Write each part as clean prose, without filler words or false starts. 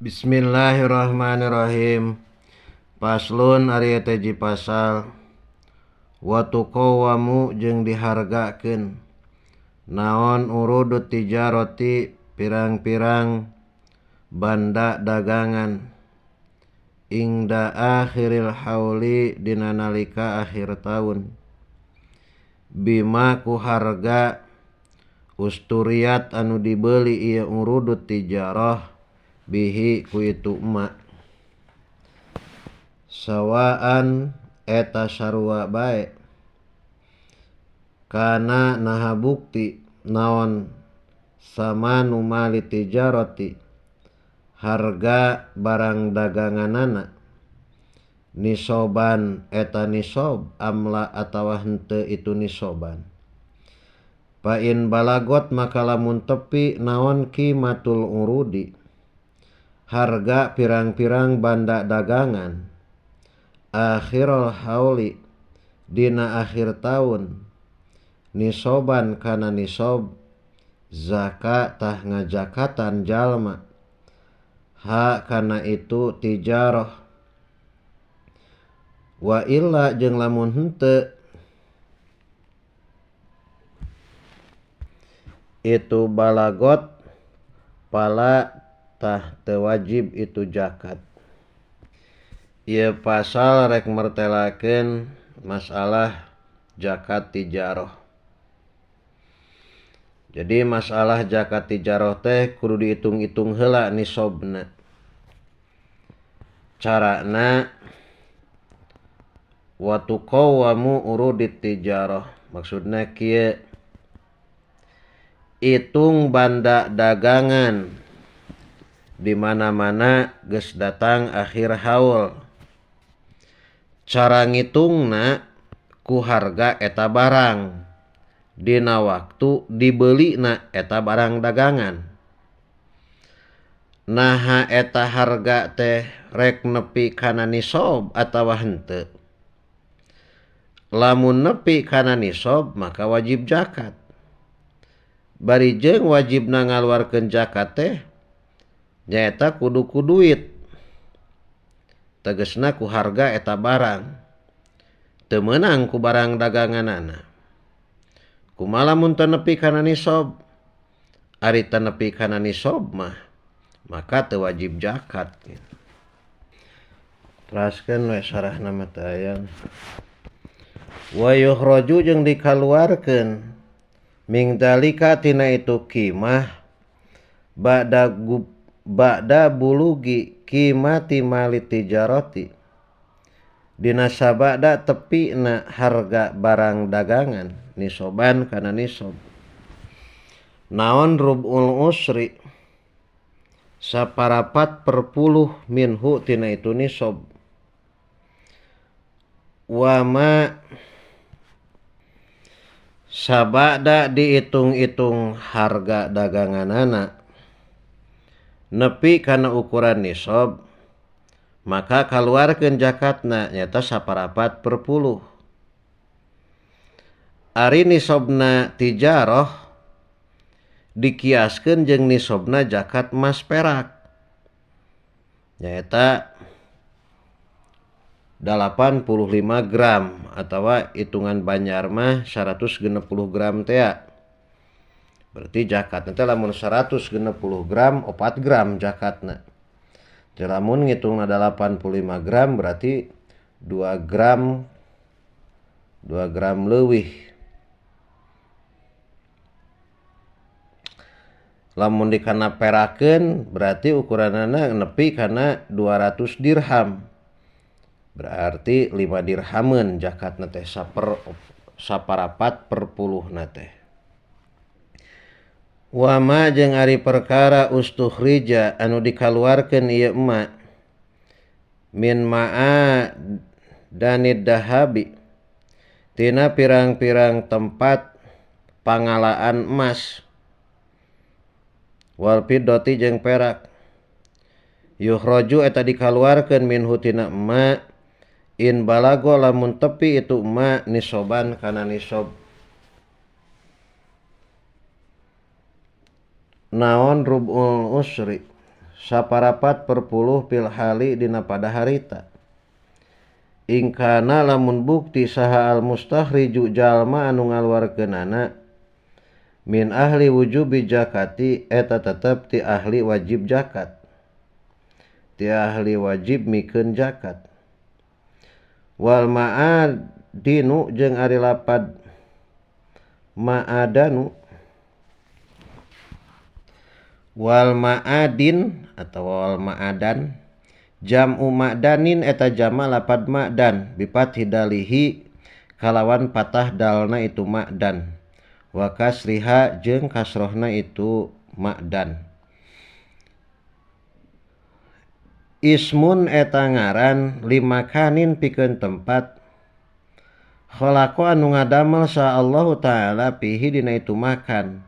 Bismillahirrahmanirrahim. Paslon ari eta hiji pasal wa tuqawamu jeung dihargakeun naon urudut tijarati pirang-pirang banda dagangan ingda akhiril hauli dina nalika akhir taun bima ku harga usturiat anu dibeli ieu urudut tijarah bihi ku itu emak sawaan eta sarua bae kana naha bukti naon samanu mali tijarati harga barang daganganana nisoban eta nisob amla atawa henteu itu nisoban fa in balagot maka lamun tepi naon kimatul urudi harga pirang-pirang banda dagangan akhirul hauli dina akhir tahun nisoban kana nisob zakat tah ngajakatan jalma ha kana itu tijarah wa illa jeung lamun henteu itu balagot pala tah teu wajib itu zakat. Ieu pasal rek mertelakeun masalah zakat tijarah. Jadi masalah zakat tijarah teh kudu dihitung-hitung heula nisobna. Carana wa tuqawamu urudit tijarah. Maksudna kieu, hitung banda dagangan di mana-mana geus datang akhir haul. Cara ngitungna ku harga eta barang dina waktu dibelina eta barang dagangan. Naha eta harga teh rek nepi kana nisob atawa henteu. Lamun nepi kana nisob maka wajib zakat. Bari jeung wajibna ngaluarkeun zakat teh nyaeta kudu ku duit, tegesna ku harga eta barang, teu meunang ku barang daganganana. Kumaha lamun teu nepi kana nisob? Ari teu nepi kana nisob mah maka teu wajib zakat. Teraskeun we sarahna mah teu aya. Wa yukhraju jeung dikaluarkeun ming dalika tina itu kimah ba'da bulugi kimati mali tijarati dina sabada tepina harga barang dagangan nisoban kana nisob naon rubul usri saparapat perpuluh minhu tina itu nisob wama sabada dihitung-hitung harga daganganana nepi kana ukuran nisob maka kaluarkeun zakatna nyata saparapat perpuluh. Ari nisobna tijarah dikiaskeun jeung nisobna zakat emas perak nyaeta 85 gram atawa hitungan Banjar mah 160 gram tea. Berarti zakatna teh lamun 160 gram 4 gram zakatna. Teh lamun ngitungna 85 gram berarti 2 gram 2 gram leuwih. Lamun dikana perakeun berarti ukuranana nepi kana 200 dirham. Berarti 5 dirhameun zakatna teh saparapat per puluhna teh. Wama jeung ari perkara ustukhrija anu dikaluarkeun ieu emak min ma'a danid dahabi tina pirang-pirang tempat pangalaan emas wal fiddati jeung perak yukhraju eta dikaluarkeun minhu tina emak in balago lamun tepi itu emak nisoban kana nisob. Naon rubul usri saparapat perpuluh fil hali dina pada harita. Ingkana lamun bukti saha al mustakhriju jalma anu ngaluarkeunana min ahli wujubi zakati eta tetep ti ahli wajib zakat, ti ahli wajib mikeun zakat. Wal ma'adinu jeung ari lapad ma'adanu wal ma'adin atau wal ma'adan jam'u ma'danin eta jama lapad ma'dan bipat hidalihi kalawan patah dalna itu ma'dan wa kasriha jeung kasrohna itu ma'dan. Ismun eta ngaran limakanin pikeun tempat khalaqa anu ngadamel sa Allahu ta'ala fihi dina itu makan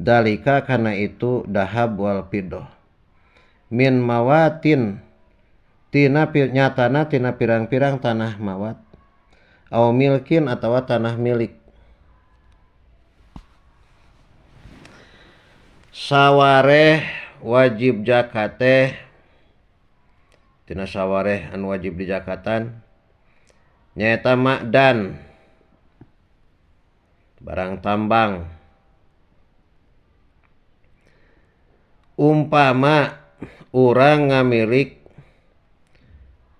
dalika kana itu dahab wal fidah min mawatin tina nyatana tina pirang-pirang tanah mawat au milkin atawa tanah milik. Sawareh wajib zakat teh tina sawareh anu wajib dijakatan nyaeta ma'dan barang tambang. Umpama urang ngamilik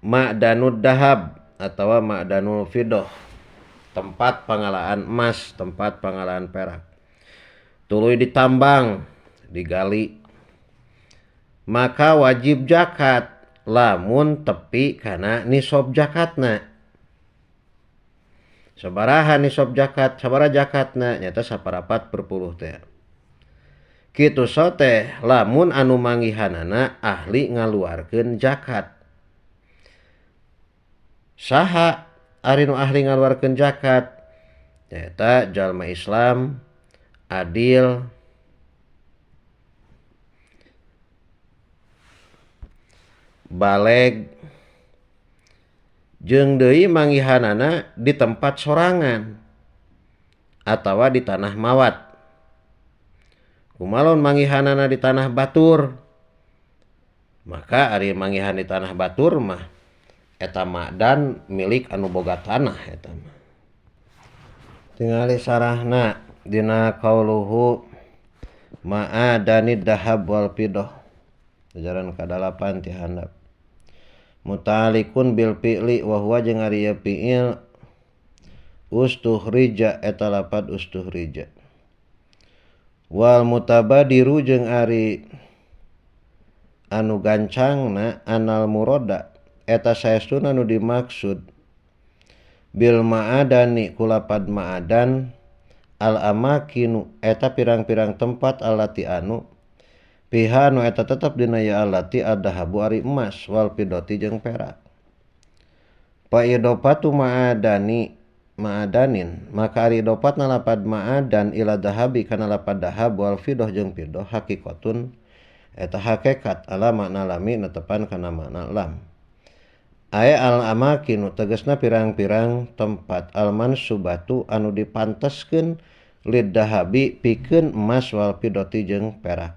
ma'danud dahab atawa ma'danul fidah, tempat pangalaan emas, tempat pangalaan perak, tuluy ditambang, digali, maka wajib zakat lamun tepi kana nisab zakatna. Sabaraha nisab zakat, sabaraha zakatna nyata saparapat perpuluh teh. Kitu sote lamun anu manggihanana ahli ngaluarkeun zakat. Saha ari nu ahli ngaluarkeun zakat? Nyaeta jalma Islam, adil, baleg, jeung deui manggihanana di tempat sorangan atawa di tanah mawat. Kumalon manggihanana di tanah batur, maka ari manggihan di tanah batur mah eta ma'dan milik anu boga tanah eta mah. Tingali sarahna dina qauluhu ma'adanid dahab wal fidah ajaran ka-8 ti handap. Muta'alliqun bil fi'li wa huwa jeung ari ieu fi'il ustuhrija eta lapad ustuhrija. Wal mutabadiru jeung ari anu gancangna anal murada eta saestuna nu dimaksud bil ma'adani kulapad ma'adan al amakinu eta pirang-pirang tempat alati anu piha nu eta tetep dina ya alati adahabu ari emas wal fidati jeung perak. Fa idofatu ma'adani ma'adanin maka ari idofat lapad ma'adan ila dahabi kana lapad dahab wal fidah jeung fidah hakikatun eta hakikat ala makna lami netepan kana makna lam. Ae al amakinu tegasna pirang-pirang tempat al mansubatu anu dipanteskeun lid dahabi pikeun emas wal fidati jeung perak.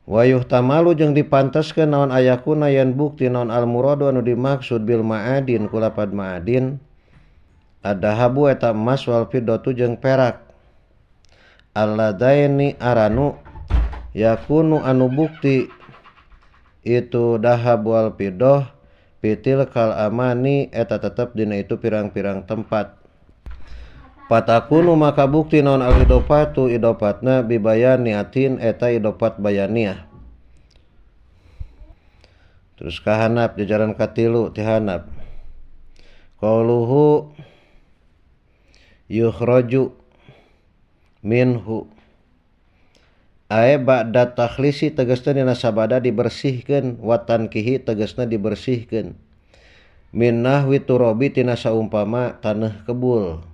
Wayuh tamalu jeung dipanteskeun naon ayakuna yen bukti naon al muradu anu dimaksud bil ma'adin kulapad ma'adin adahabu eta emas wal fiddatu jeung perak alladaini aranu yakunu anu bukti itu dahab wal fiddah fitil kal amani eta tetep dina itu pirang-pirang tempat. Patakunu maka bukti naon al idofatu idofatna bibayaniatin eta idofat bayaniah. Terus kahanap jajaran katilu tihanap. Qauluhu yukhraju minhu ae ba'da takhlisi tegasna dina sabada dibersihkeun wa tankihi tegasna dibersihkeun min nahwi turabi tina saumpama taneuh kebul.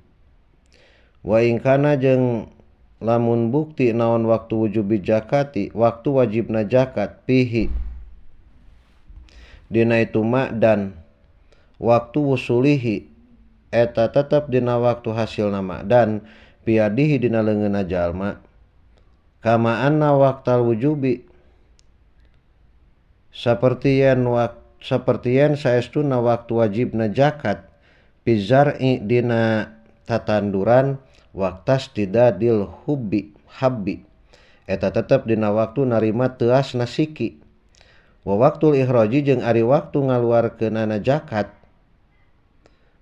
Wa ingkana jeung lamun bukti naon waktu wujubi zakati waktu wajibna zakat pihi dina itu ma'dan waktu wusulihi eta tetep dina waktu hasilna ma'dan piadihi dina leungeunna jalma Kama anna waqtal wujubi saperti yen saestuna waktu wajibna zakat pizar'i dina tatanduran waqtas tidadil hubbi habbi eta tetep dina waktu narima teuasna siki. Wa waqtul ikhraji jeung ari waktu ngaluarkeunana zakat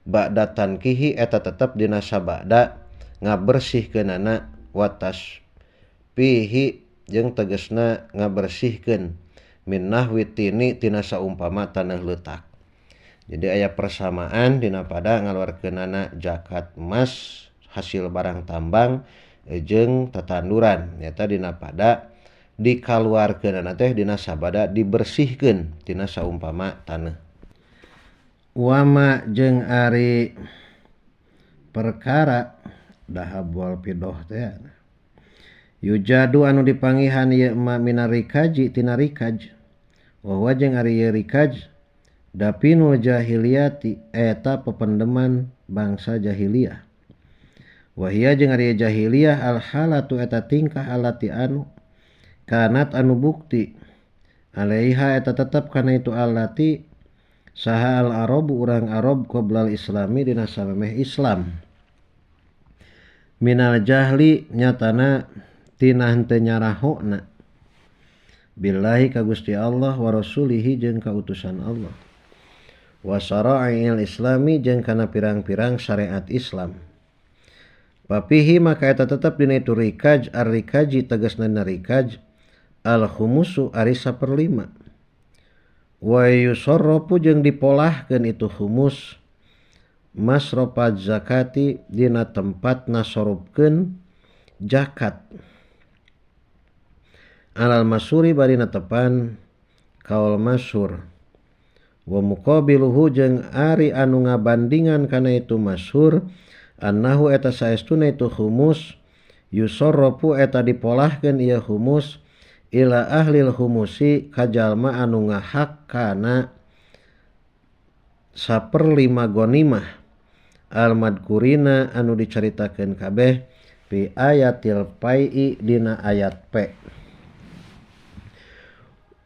ba'da tankihi eta tetep dina sabada ngabersihkeunana watas pihi jeung tegesna ngabersihkeun min nahwi tini tina saumpama taneuh leutak. Jadi aya persamaan dina pada ngaluarkeunana zakat emas hasil barang tambang jeung tatanduran nyata dina pada dikaluarkeunana teh dina sabada dibersihkeun tina saumpama taneuh. Wama jeung ari perkara dahab wal fidah teh yujadu anu dipangihan ieu ma minar rikaji tina rikaj wa huwa jeung ari ieu rikaj dapinul jahiliyati eta pependeman bangsa jahiliyah. Wa hiya jeung ari jahiliyah al halatu eta tingkah alati anu kanat anu bukti alaiha eta tetep kana itu alati saha al arabu urang Arab qoblal islami dina samemeh Islam minal jahli nyatana tina henteu nyarahona billahi ka Gusti Allah wa rasulihi jeung ka utusan Allah wa syara'il islami jeung kana pirang-pirang syariat Islam. Papihi maka eta tetep dina itu rikaj ar-rikaji tegasna rikaj al khumusu ari saperlima wa yusarrafu jeung dipolahkeun itu khumus masrafat zakati dina tempat nasorupkeun zakat alal masuri bari netepan kaul masyhur wa muqabiluhu jeung ari anu ngabandingan kana itu masyhur annahu eta saestuna itu khumus yusarrafu eta dipolahkeun ieu khumus ila ahlil khumusi ka jalma anu ngahak kana saperlima ghanimah al madkurina anu dicaritakeun kabeh fi ayatil pai'i dina ayat P.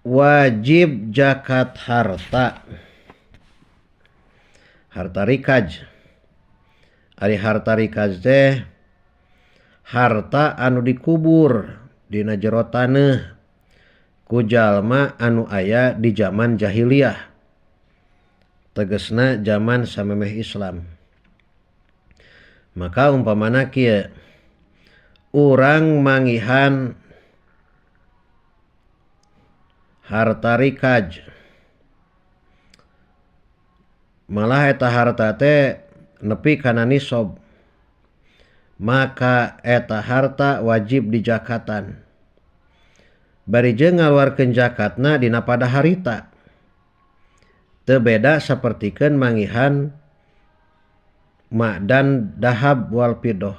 Wajib zakat harta harta rikaj. Ari harta rikaj teh harta anu dikubur dina jero taneuh ku jalma anu aya di zaman jahiliyah tegesna zaman samemeh Islam. Maka umpamana kieu urang mangihan harta rikaj malah eta harta teh nepi kana nisab maka eta harta wajib dijakatan bari jeung ngaluarkeun zakatna dina pada harita teu beda sapertikeun mangihan ma'dan dahab wal fidah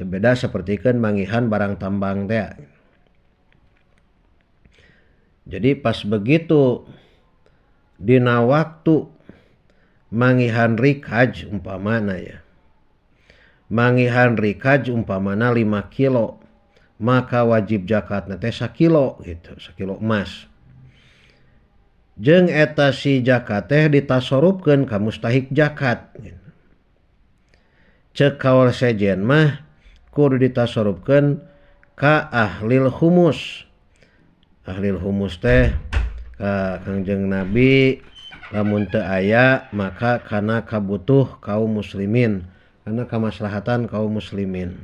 teu beda sapertikeun mangihan barang tambang teh. Jadi pas begitu dina waktu mangihan rikaj umpamana ya. Mangihan rikaj umpamana 5 kilo, maka wajib zakatna teh sakilo gitu, sakilo emas. Jeung eta si zakat teh ditasorupkeun ka mustahik zakat gitu. Ceuk kaul sejen mah kudu ditasorupkeun ka ahlil khumus. Ahlil humus teh ka Kangjeng Nabi lamun teu aya maka kana kabutuh kaum muslimin, kana kamaslahatan kaum muslimin.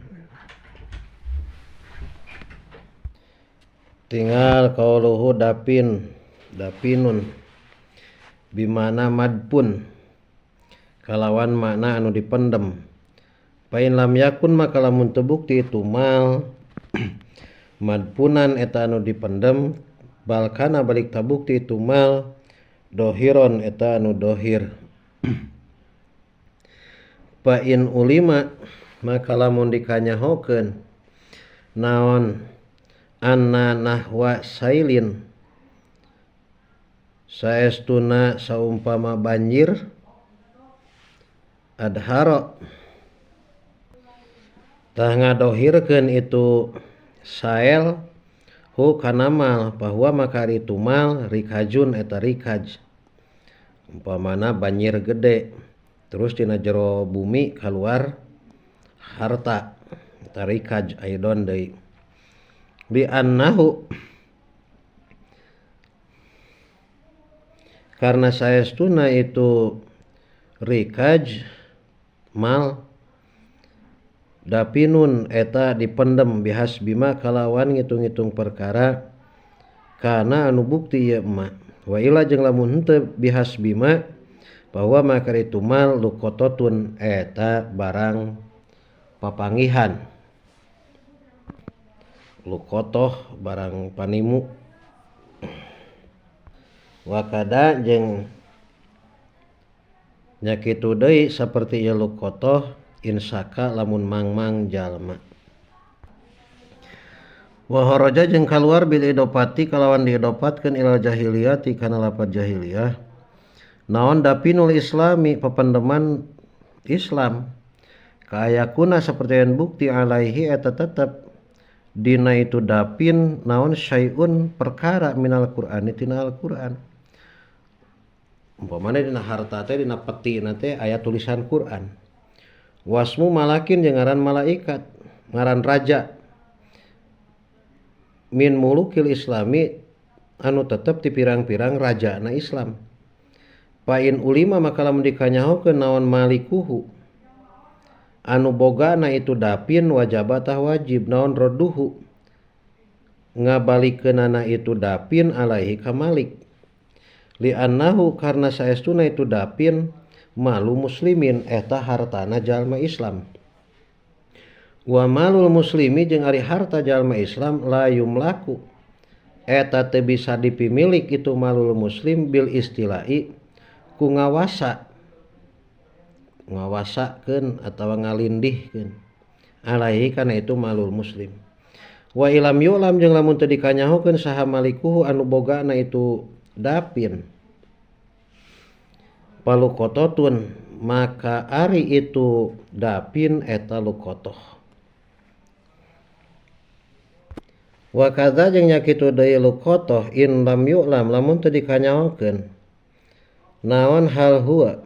Tinggal kauluhu dapin dapinun bimana madpun kalawan makna anu dipendem. Pain lam yakun maka lamun teu bukti itu mal madpunan eta anu dipendem balkana balik tabukti itu mal dohiron eta anu dohir. Fa in ulima maka lamun dikanyahokeun naon anna nahwa sailin saestuna saumpama banjir adhara tah ngadohirkeun itu Sael hu kana mal bahwa maka ari itu mal rikajun eta rikaj. Umpamana banjir gede terus tina jero bumi keluar harta eta rikaj aidon deui. Bi annahu karena saestuna itu rikaj mal dapinun eta dipendem bihas bima kalawan ngitung-ngitung perkara kana anu bukti ieu ma wa ila jeung lamun henteu bihas bima bahwa maka itu mal luqatun eta barang papangihan luqatoh barang panimu wakada jeung nya kitu deui saperti ieu luqatoh insaka lamun mangmang jalma. Wa haraja jeung kaluar bil idopati kalawan diidopatkeun ilal jahiliyati kana lapad jahiliyah. Naon dapinul islami papendeman Islam kaayakuna saperti bukti alaihi eta tetep dina itu dapin naon syai'un perkara minal Qur'ani tina Al-Qur'an. Umpamana dina harta teh dina peti na teh aya tulisan Qur'an. Wasmu malakin jeung ngaran malaikat, ngaran raja. Min mulukil islami anu tetep ti pirang-pirang rajana Islam. Fa in ulima maka lamun dikanyahokeun naon malikuhu anu bogana itu dapin wajabatah wajib naon roduhu ngabalikeunana itu dapin alaihi ka malik. Li annahu karna saestuna itu dapin malu muslimin eta hartana jalma Islam. Wa malul muslimi jeung ari harta jalma Islam la yumlaku eta teu bisa dipimilik itu malul muslim bil istilai ku ngawasa ngawasakeun atawa ngalindihkeun alaihi kana itu malul muslim. Wa ilam yu'lam jeung lamun teu dikanyahokeun saha malikuhu anu bogana itu dapin paluqototun maka ari itu dapin eta luqotoh. Wa kadza jeung nya kitu deui luqotoh in lam yu'lam lamun teu dikanyahokeun naon hal huwa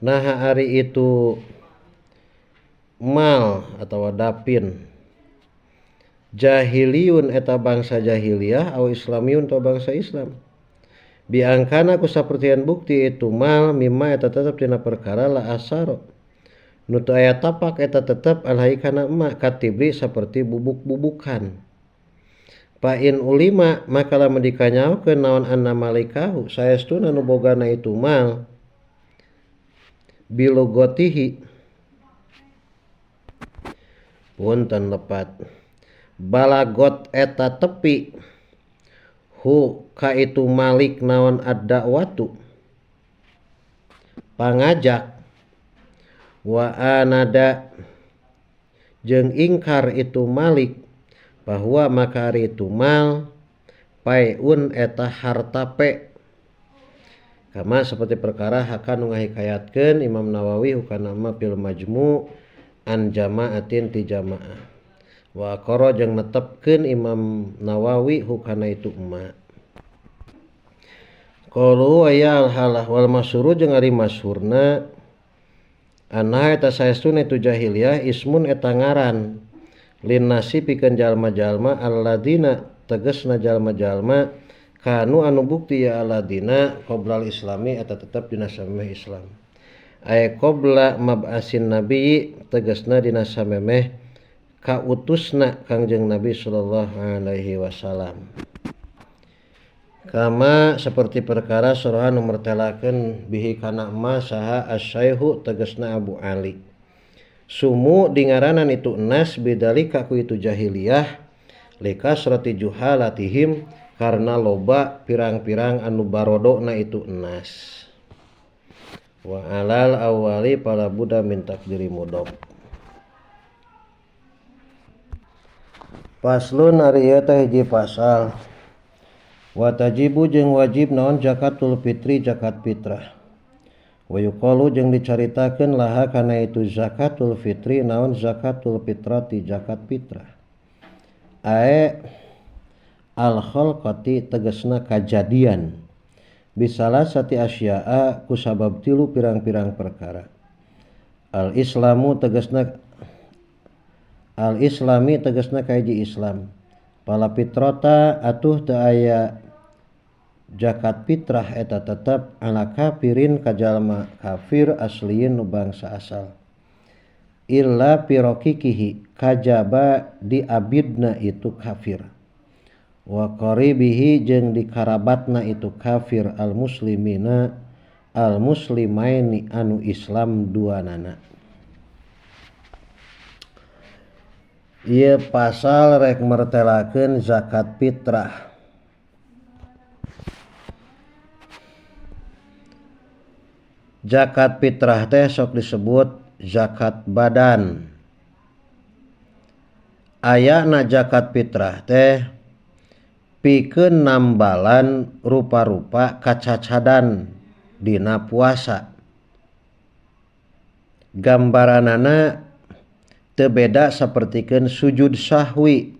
naha ari itu mal atawa dapin jahiliyun eta bangsa jahiliyah au islamiyun atau bangsa Islam. Biangkana ku sapertian bukti itu mal mimma eta tetep dina perkara la asaro nu teu aya tapak eta tetep alai kana ma katibri saperti bubuk-bubukan. Fa in ulima maka lamun dikanyahokeun naon anna malikahu saestuna nu bogana itu mal bilogotihi punten lepat balagot eta tepi hu ka itu malik naon ad-da'watu pangajak wa anada jeung ingkar itu malik bahwa maka ari itu mal paiun eta harta pe kama seperti perkara hakan nu ngahikayatkeun Imam Nawawi hukana ma fil majmu an jama'atin ti jamaah wa qara jeung netepkeun Imam Nawawi hukana itu emak. Qalu ya al halah wal masyhur jeung ari masyhurna anna eta saestuna itu jahiliyah ismun eta ngaran linnasi pikeun jalma-jalma alladzina tegasna jalma-jalma kanu anu bukti ya alladzina qoblal islami eta tetep dina samemeh Islam. Ay qabla mab'asin nabi tegasna dina samemeh kautusna Kangjeng Nabi sallallahu alaihi wasallam. Kama seperti perkara surah nu mertelakeun bihi kana ma saha asy-syaihu tegasna Abu Ali. Sumu dingaranan itu nas bidalika ku itu jahiliyah likasrati juhalatihim karena loba pirang-pirang anu barodona itu nas. Wa alal awali pala buddha min takdiri mudhof. Paslon ari ieu teh hiji pasal. Wa tajibu jeung wajib naon zakatul fitri zakat fitrah. Wa yuqalu jeung dicaritakeun laha kana itu zakatul fitri naon zakatul fitrati zakat fitrah. Ae al khalqati tegasna kajadian bisalah sati asya'a kusabab tilu pirang-pirang perkara. Al islamu tegasna al islami tegasna kaiji Islam. Pala fitrata atuh teu aya zakat fitrah eta tetep ala kafirin ka jalma kafir asliin nu bangsa asal. Illa pirokikihi kajaba di abidna itu kafir. Wa qaribihi jeung di karabatna itu kafir al muslimina al muslimaini anu Islam duanana. Ieu pasal rek mertelakeun zakat fitrah. Zakat fitrah teh sok disebut zakat badan. Ayana zakat fitrah teh pikeun nambalan rupa-rupa kacacadan dina puasa. Gambaranana teu beda sapertikeun sujud sahwi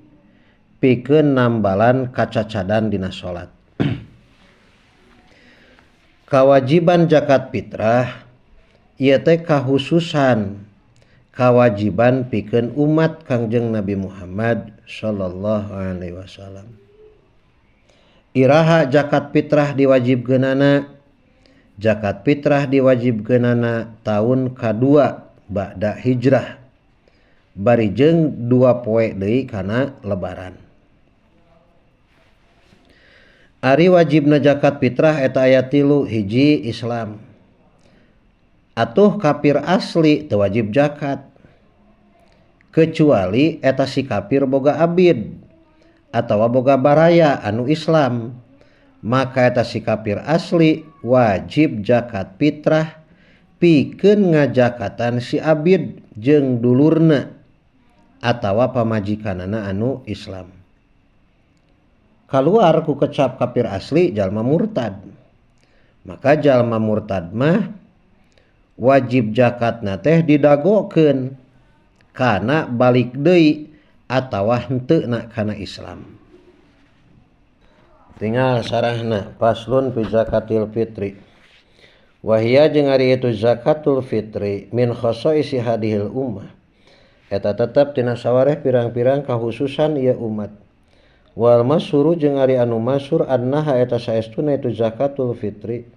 pikeun nambalan kacacadan dina salat. Kawajiban zakat fitrah ieu teh kahususan kawajiban pikeun umat Kangjeng Nabi Muhammad sallallahu alaihi wasallam. Iraha zakat fitrah diwajibkeunana? Zakat fitrah diwajibkeunana tahun kadua ba'da hijrah. Bari jeung 2 poe deui kana lebaran. Ari wajibna zakat fitrah eta aya 3, hiji Islam. Atuh kafir asli teu wajib zakat. Kecuali eta si kafir boga abid atawa boga baraya anu Islam, maka eta si kafir asli wajib zakat fitrah pikeun ngajakatan si abid jeung dulurna atawa pamajikanana anu Islam. Kaluar ku kecap kafir asli jalma murtad. Maka jalma murtad mah wajib zakatna teh didagokeun kana balik deui atawa henteu na kana Islam. Tinggal sarahna faslun fi zakatil fitri. Wahia jeung ari itu zakatul fitri min khasaisi hadhil ummah. Eta tetep tina sawareh pirang-pirang kahususan ieu umat. Wal masyhuru jeung ari anu masyhur annaha eta saestuna itu zakatul fitri.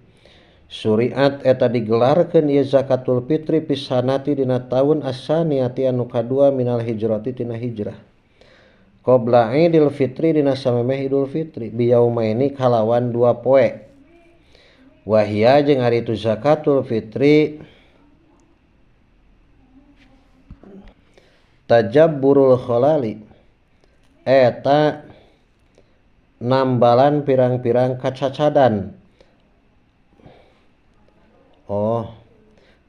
Suriat eta digelarkeun ieu zakatul fitri pisanati dina taun asaniati anu kadua minal hijrati tina hijrah. Qabla Idul Fitri dina samemeh Idul Fitri biyaumaini kalawan 2 poe. Wahia jeung ari itu zakatul fitri tajabburul khalali eta nambalan pirang-pirang kacacadan. Oh,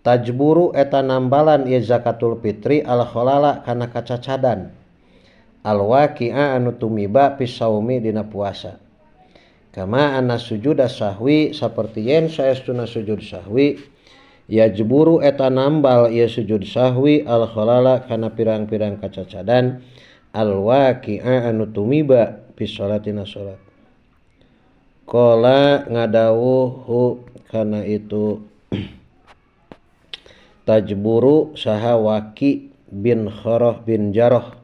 tajburu eta nambalan ieu zakatul fitri al khalala kana kacacadan. Al waqi'a anu tumiba fi saumi dina puasa. Kama anna sujuda sahwi saperti yen saestuna sujud sahwi yajburu eta nambal ieu sujud sahwi al khalala kana pirang-pirang kacacadan al waqi'a anu tumiba fi salatina salat. Qala ngadawuh kana itu tajburu saha Waqi bin Kharah bin Jarrah.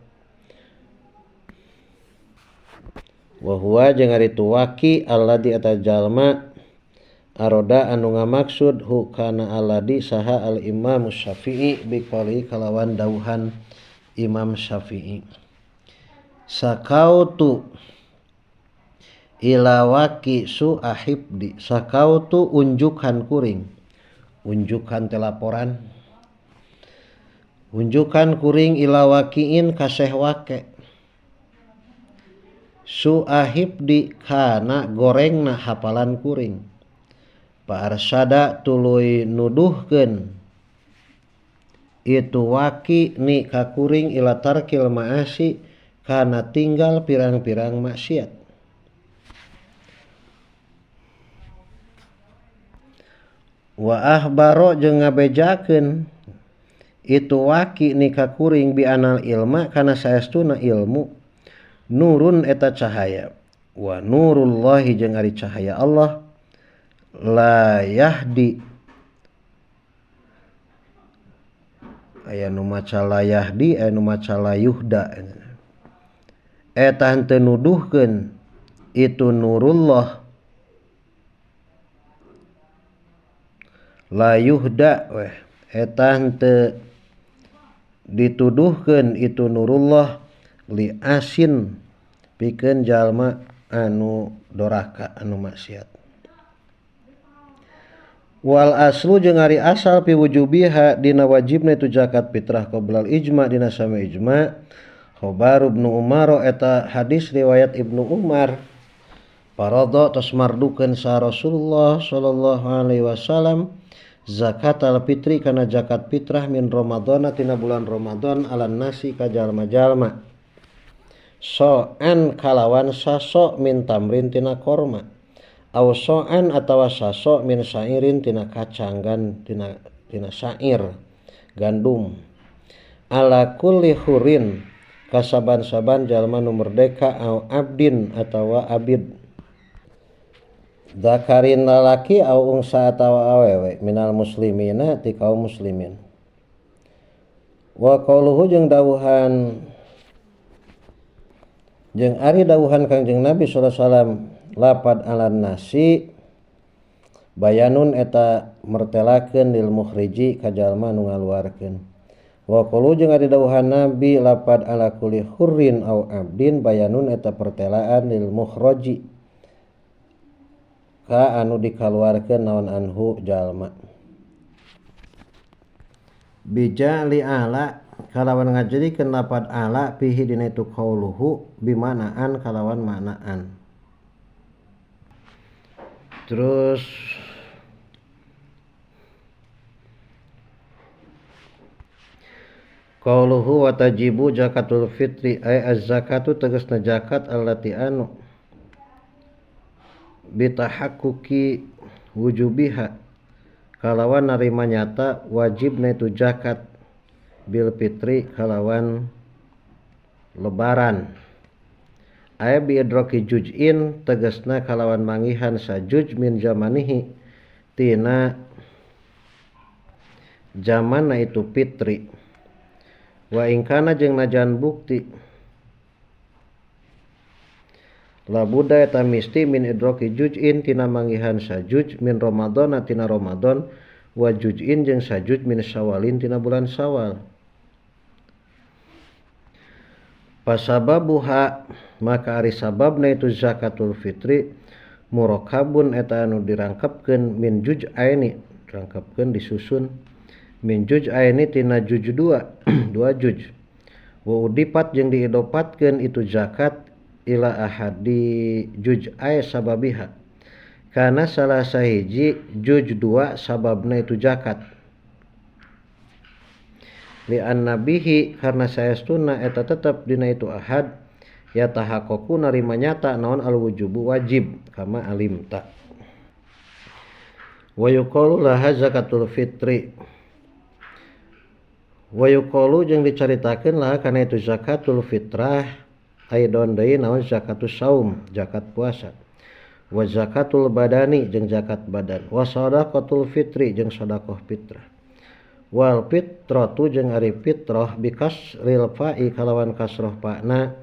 Wa huwa jeung ari tu Waqi alladzi eta jalma aroda anu ngamaksud hu kana alladzi saha al Imam Syafi'i biqali kalawan dawuhan Imam Syafi'i. Sakautu ila waqi suahibdi, sakautu unjukan kuring, unjukan telaporan, unjukan kuring ila waqiin kaseh wake suahibdi kana gorengna hapalan kuring. Pak Arsada tuluy nuduhkeun itu waki ni ka kuring ila tarkil maasi kana tinggal pirang-pirang maksiat. Wa ahbaro jeung ngabejakeun itu waki ni ka kuring bi anal ilma kana saestuna ilmu Nurun eta cahaya wa nurullahi jeung ari cahaya Allah la yahdi aya nu maca la yahdi aya nu maca la yuhda eta henteu nuduhkeun itu nurullah la yuhda weh eta henteu dituduhkeun itu nurullah li asin pikeun jalma anu doraka anu maksiat. Wal aslu jeung ari asal pi wujubiha dina wajibna itu zakat fitrah qoblal ijma dina sami ijma khabar Ibnu Umar eta hadis riwayat Ibnu Umar paradha tos mardukeun sa Rasulullah sallallahu alaihi wasallam zakat al fitri kana zakat fitrah min Ramadhana tina bulan Ramadan alan nasi ka jalma-jalma so'an kalawan saso min tamrin tina korma aw so'an atawa saso min sairin tina kacang tina sair gandum ala kulli hurin kasaban-saban jalma nu merdeka aw abdin atawa abid zakarin lalaki aw unsa atawa awewe minal muslimina ti kaum muslimin wa qauluhu jeung dawuhan jeung ari dawuhan Kangjeng Nabi sallallahu alaihi wasallam lapad alan nasi bayanun eta mertelakeun lil mukhriji ka jalma nu ngaluarkeun wa qaulu jeung ari dawuhan Nabi lapad ala kulli hurrin aw abdin bayanun eta pertelaan lil mukhraji ka anu dikaluarkeun naon anhu jalma bijali ala kalawan ngajadikeun lapad ala pihi dina itu qauluhu bimanaan kalawan maknaan. Terus qauluhu wa tajibu zakatul fitri ay az-zakatu tegasna zakat allati anu bitahaqquqi wujubiha kalawan narima nyata wajibna itu zakat bil fitri kalawan lebaran aya bi idraki juz'in tegasna kalawan mangihan sajuj min zamanihi tina zamanna itu fitri wa ingkana jeung najan bukti labuda eta misti min idraki juz'in tina mangihan sajuj min Ramadhan tina Ramadan wa juz'in jeung sajuj min Syawalin tina bulan Syawal pasababuha maka ari sababna itu zakatul fitri murakabun eta anu dirangkepkeun min juz'aini dirangkepkeun disusun min juz'aini tina juj dua dua juj wa udipat jeung diidopatkeun itu zakat ila ahadi juz'ai sababiha kana salah sahiji juj dua sababna itu zakat li annabihi karena saestuna eta tetep dina itu ahad ya tahaqqaqu narima nyata naon al wujubu wajib kama alimta wa yuqalu laha zakatul fitri wa yuqalu jeung dicaritakeun laha kana itu zakatul fitrah aidon deui naon zakatus saum zakat puasa wa zakatul badani jeung zakat badan wa sadaqatul fitri jeung sedekah fitrah wal fitratu jeung ari fitrah bikasril fa'i kalawan kasroh fa'na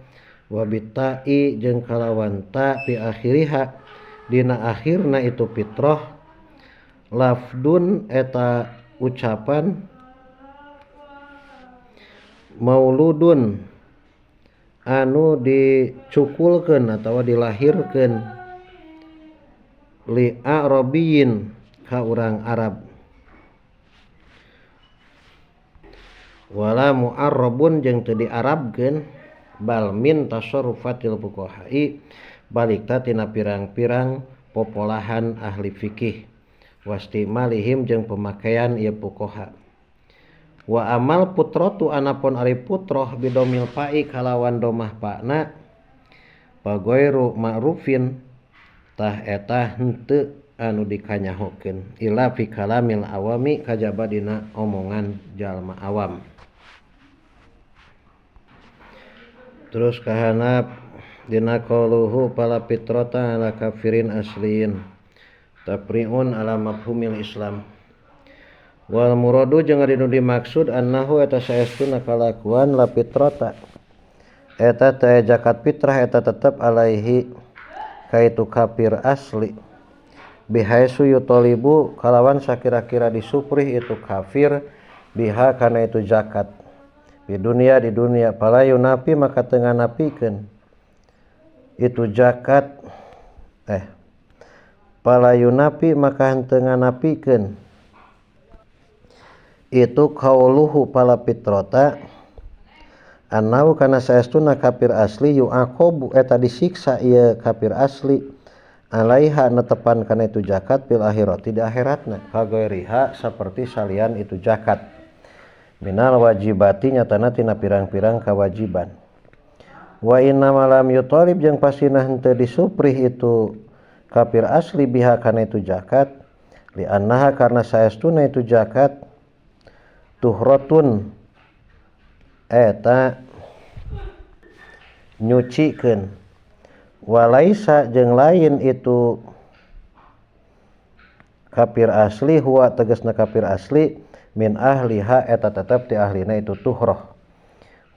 wa bita'i jeung kalawan ta fi akhiriha dina akhirna itu fitrah lafdun eta ucapan mauludun anu dicukulkeun atawa dilahirkeun li arabiyin ka urang Arab wala mu'arrabun jeung teu diarabkeun bal min tasarrufatil fuqaha'i balikta tina pirang-pirang popolahan ahli fikih wastimalihim jeung pemakaian ieu fuqaha wa amal putratu anapun ari putroh bidomil fa'i kalawan domah fa'na pagoiru ma'rufin tah eta henteu anu dikanyahokeun ila fi kalamil awami kajaba dina omongan jalma awam. Terus kahanap Dina qauluhu fala fitrata ala kafirin asliin tafri'un ala mafhumil Islam. Wal muradu jeung ari nu dimaksud annahu eta saestuna kalakuan la fitrata eta teh zakat fitrah eta tetep alaihi kaitu kafir asli bihaisu yutalibu kalawan sakira-kira disuprih itu kafir biha kana itu zakat di dunia di dunia fala yunafi maka teu nganapikeun itu zakat fala yunafi maka henteu nganapikeun itu qauluhu fala fitrata annahu kana saestuna kafir asli yu'aqabu eta disiksa ieu kafir asli alaiha netepan kana itu zakat fil akhirati di akhiratna kagairiha saperti salian itu zakat minal wajibati nyatana tina pirang-pirang kewajiban. Wa inna malam yutalib jeung pasina henteu disuprih itu kafir asli biha kana itu zakat li annaha karena saestuna itu zakat tuhrotun eta nyucikeun walaisa jeung lain itu kafir asli huwa tegasna kafir asli min ahliha eta tetep ti ahlina itu tuhroh.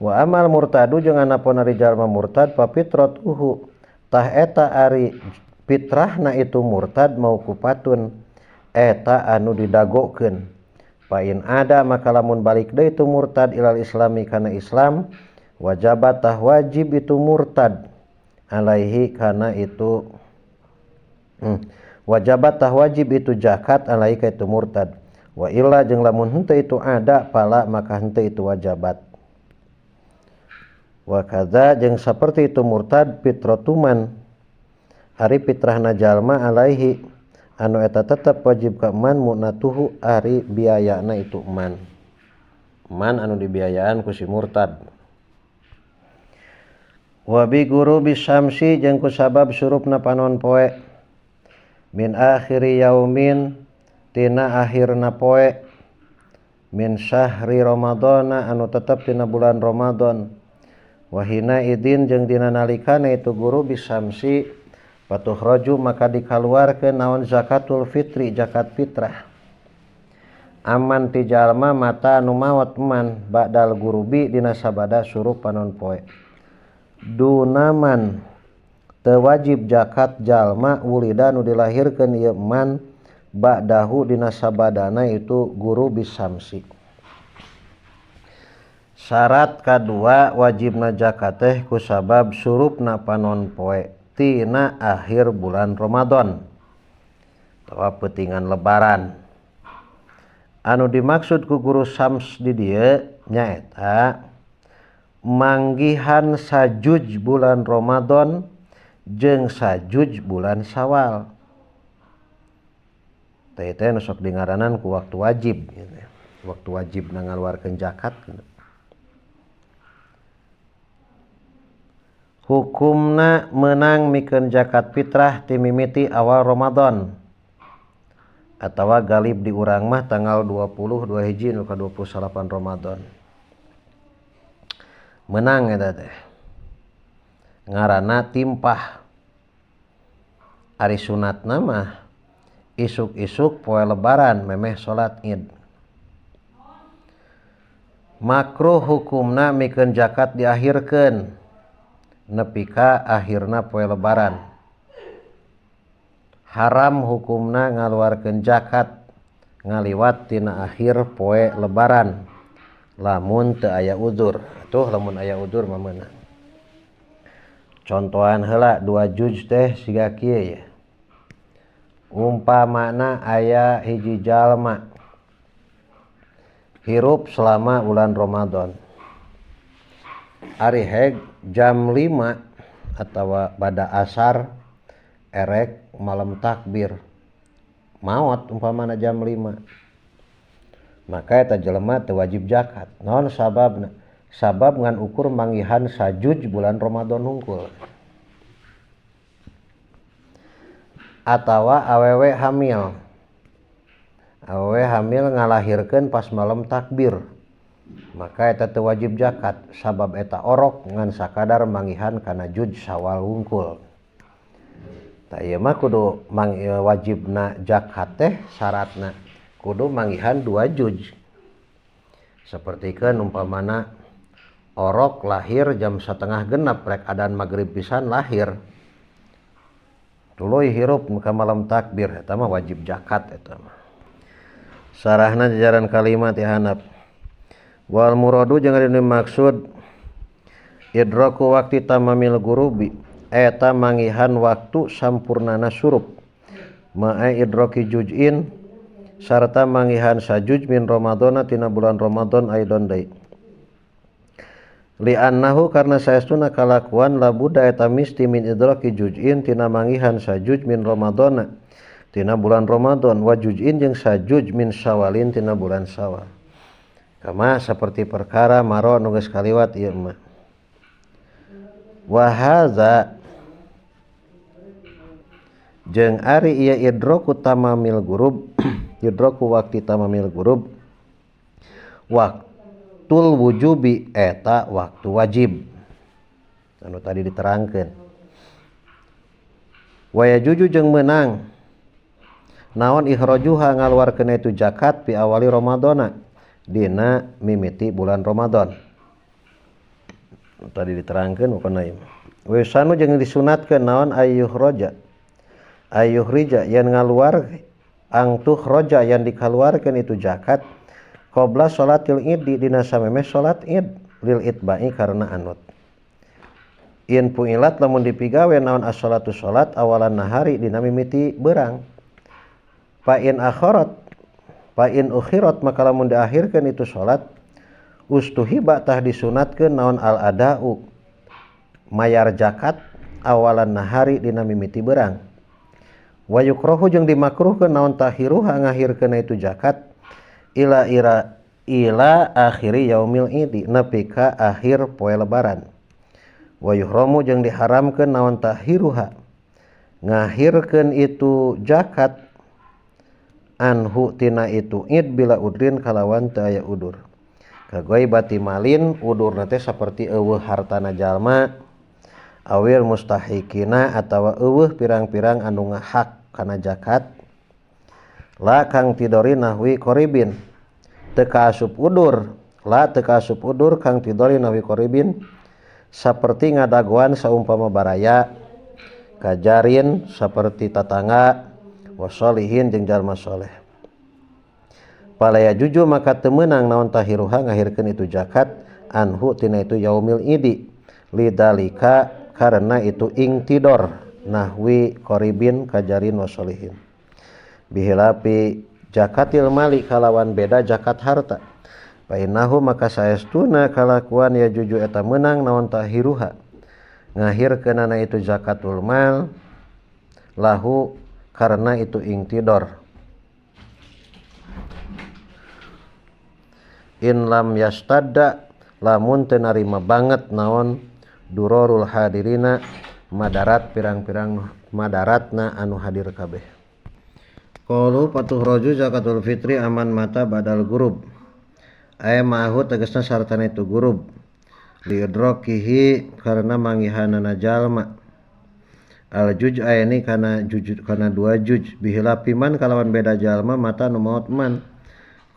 Wa amal murtadu jeung anapun ari jalma murtad fa fitratuhu tah eta ari fitrahna itu murtad mauqupatun eta anu didagokeun. Fa in ada maka lamun balik deui itu murtad ilal islami kana Islam wajabat tah wajib itu murtad alaihi kana itu wajabat tah wajib itu zakat alaihi ka itu murtad. Wa illa jeung lamun henteu itu ada pala maka henteu itu wajabat. Wa kadza jeung saperti itu murtad fitratuman ari fitrahna jalma alaihi anu eta tetep wajib ka man munatuhu ari biayana itu man. Man anu dibiayaan ku si murtad. Wa bi ghurubi syamsi jeung ku sabab surupna panon poe min akhiri yaumin tina akhirna poe min syahri ramadhana anu tetep tina bulan Ramadan. Wahina idin jeung dina nalikana itu ghurubi syamsi patuhraju maka dikaluarkeun naon zakatul fitri zakat fitrah aman ti jalma mata anu maot man ba'dal gurubi dina sabada surup panon poe dunaman teu wajib zakat jalma wulida nu dilahirkeun ieu man ba'dahu dina sabadana itu gurubi syamsi. Syarat kadua wajibna zakat teh kusabab surupna panon poe tina akhir bulan Ramadan atawa peutingan lebaran. Anu dimaksud ku guru Syams di dieu nyaeta manggihan sajuj bulan Ramadan jeung sajuj bulan Syawal. Teh teh nu sok dingaranan ku waktu wajib gitu. Waktu wajib ngaluarkeun zakat gitu. Hukumna menang mikeun zakat fitrah ti mimiti awal Ramadan atawa galib di urang mah tanggal 22 hiji nu ka 28 Ramadan. Menang eta teh. Ngaranna timpah. Ari sunatna mah isuk-isuk poe lebaran memeh salat Id. Makruh hukumna mikeun zakat diakhirkeun nepi ka akhirna poe lebaran. Haram hukumna ngaluarkeun zakat ngaliwat tina akhir poe lebaran lamun teu aya udzur. Tuh lamun aya udzur mah meunang. Contohan heula dua juj teh siga kieu ya. Umpamana aya hiji jalma hirup selama bulan Ramadan. Ari heg jam 5 atawa bada asar erek malam takbir maot umpamana jam 5 maka eta jelema teu wajib zakat. Naon sababna? Sabab ngan ukur manggihan sajuj bulan Ramadan hungkul. Atawa awewe hamil. Awewe hamil ngalahirkeun pas malam takbir. Maka eta teu wajib zakat sabab eta orok ngan sakadar manggihan kana juj Syawal wungkul. Tah ieu mah kudu wajibna zakat teh syaratna kudu manggihan 2 juj. Sapertikeun umpamana orok lahir jam 5:30 rek adan magrib pisan lahir. Tuluy hirup ka malam takbir eta mah wajib zakat eta mah. Sarahna jajaran kalimat ti handap. Wal muradu jeung ari dimaksud idraku waqti tamamil gurubi eta manggihan waktu sampurnana surup ma'a idraki juz'in sarta manggihan sajuj min ramadhana tina bulan Ramadan aidon deui. Li'annahu karna saestuna kalakuan labuda eta misti min idraki juz'in tina manggihan sajuj min ramadhana tina bulan Ramadan wa juz'in jeung sajuj min syawalin tina bulan Syawal. Kama seperti perkara maro nu geus kaliwat ieu mah. Wa hadza jeung ari ieu idraku tamamil gurub idraku waqti tamamil gurub waktul wujubi eta waktu wajib anu tadi diterangkeun. Wa yajuju jeung meunang naon ikhrajuha ngaluarkeun itu zakat pi awali Ramadhana dina mimiti bulan Ramadan. Tadi diterangkeun pokona ieu. Wa yusanu jeung disunatkeun naon ayyuhraja ayyuhrija yen ngaluar angtuh roja yang dikaluarkeun itu zakat qabla salatil id dina samemeh salat id lil itba'i karena anut. In puilat lamun dipigawe naon as-salatu salat awalan nahari dina mimiti beurang. Fa in akharat fa in ukhirat maka lamun diakhirkeun itu salat ustuhiba tah disunatkeun naon al ada'u mayar zakat awalan nahari dina mimiti beurang. Wa yukrahu jeung dimakruhkeun naon tahiruha ngahirkeun itu zakat ila ira ila akhiri yaumil idi nepi ka akhir poe lebaran. Wa yuhramu jeung diharamkeun naon tahiruha ngahirkeun itu zakat anhu tina itu id bila udrin kalawan teu aya udur. Kagoi bati malin udurna teh saperti eueuh hartana jalma awil mustahikina atawa eueuh pirang-pirang anu ngahak kana zakat la kang tidori nahwi koribin teu kaasup udur la teu kaasup udur kang tidori nahwi koribin saperti ngadagoan saumpama baraya kajarin saperti tatangga wasolihin jeung jalma soleh. Palaya juju maka teu meunang naon tahiruha ngahirkeun itu zakat anhu tina itu yaumil idi lidalika karena itu ingtidor nahwi koribin kajarin wasolihin. Bihilapi zakatil mali kalawan beda zakat harta. Painahu maka saestuna kalakuan ya juju eta meunang naon tahiruha ngahirkeunana itu zakatul mal lahu karena itu ingtidor. In lam yastadda lamun teu narima banget naon durorul hadirina madarat pirang-pirang madaratna anu hadir kabeh. Qalu patuhraju zakatul fitri aman mata badal gurub. Aya ma'ahu tegasna sartana itu gurub liidrakihi karena manggihanana jalma. Al juj ayani kana juj kana 2 juj bihilapi man kalawan beda jalma mata nu maot man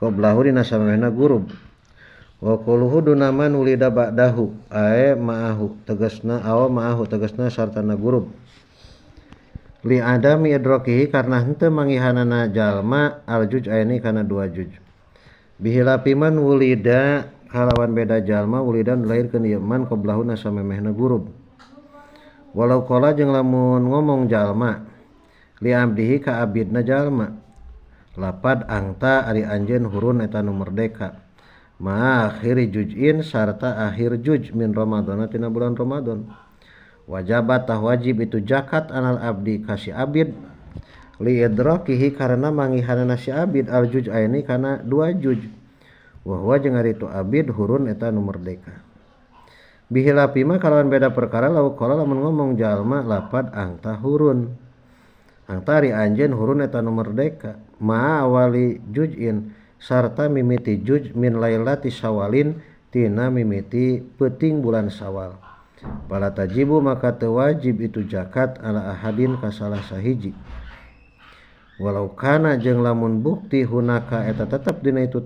qablahu dina samemehna gurub. Wa quluhu dunaman wulida ba'dahu ae ma'ahu tegasna aw ma'ahu tegasna sartana gurub. Li adami idrakihi karena henteu manggihanana jalma al juj ayani kana 2 juj. Bihilapi man wulida kalawan beda jalma wulidan lahirkeun ieu man qablahu na samemehna gurub. Walau qala jeung lamun ngomong jalma li abdihi ka abidna jalma lapad angta ari anjeun hurun eta nu merdeka ma akhiri juz'in sarta akhir juj min ramadhana tina bulan Ramadan. Wajabat tah wajib itu zakat anal abdi ka si abid li idrakihi karena manggihanana si abid al juz'aini kana 2 juj wa huwa jeung ari itu abid hurun eta nu merdeka. Bihilapi mah kalawan beda perkara lauk qala lamun ngomong jalma lapad angta hurun angta ari anjeun hurun eta nu merdeka ma awali juz'in sarta mimiti juj min lailati Syawalin tina mimiti peuting bulan Syawal. Fala tajibu maka teu wajib itu zakat ala ahadin ka salah sahiji. Walau kana jeung lamun bukti hunaka eta tetep dina itu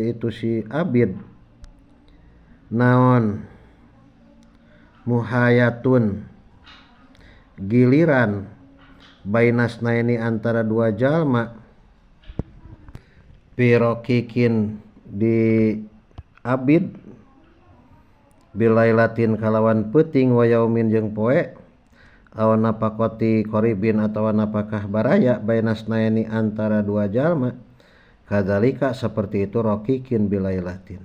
itu si abid naon muhayatun giliran bainasnaini antara dua jalma pirokikin di abid bilailatin kalawan peuting wa yaumin jeung poe awan napakoti koribin atawa napakah baraya bainasnaini antara dua jalma kadzalika seperti itu rokikin bilailatin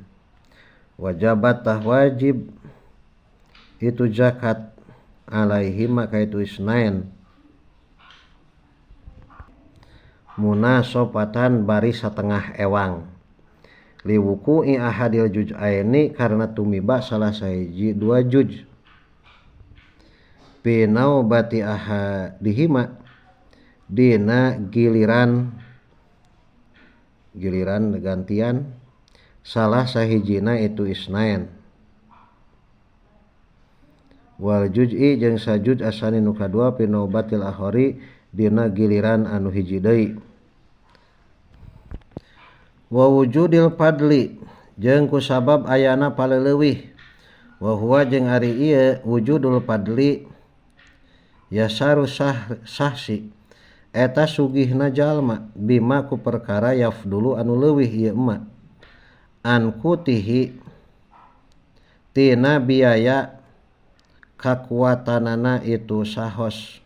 wajabat tah wajib itu zakat alaihi maka itu isnain munasopatan bari satengah ewang liwuku'i ahadil juz'aini karena tumiba salah sahiji dua juj pinaubati ahadihima dina giliran giliran gantian salah sahijina itu isnain wal juz'i jeung sajuj asani nu kadua pinaubatil akhari dina giliran anu hiji deui wa wujudil fadli jeung kusabab ayana paleleuwih wa huwa jeung ari ieu wujudul fadli yasaru sahsi eta sugihna jalma bima ku perkara yafdulu anu leuwih ieu emak an kutihi tina biaya kakuatanana itu sahos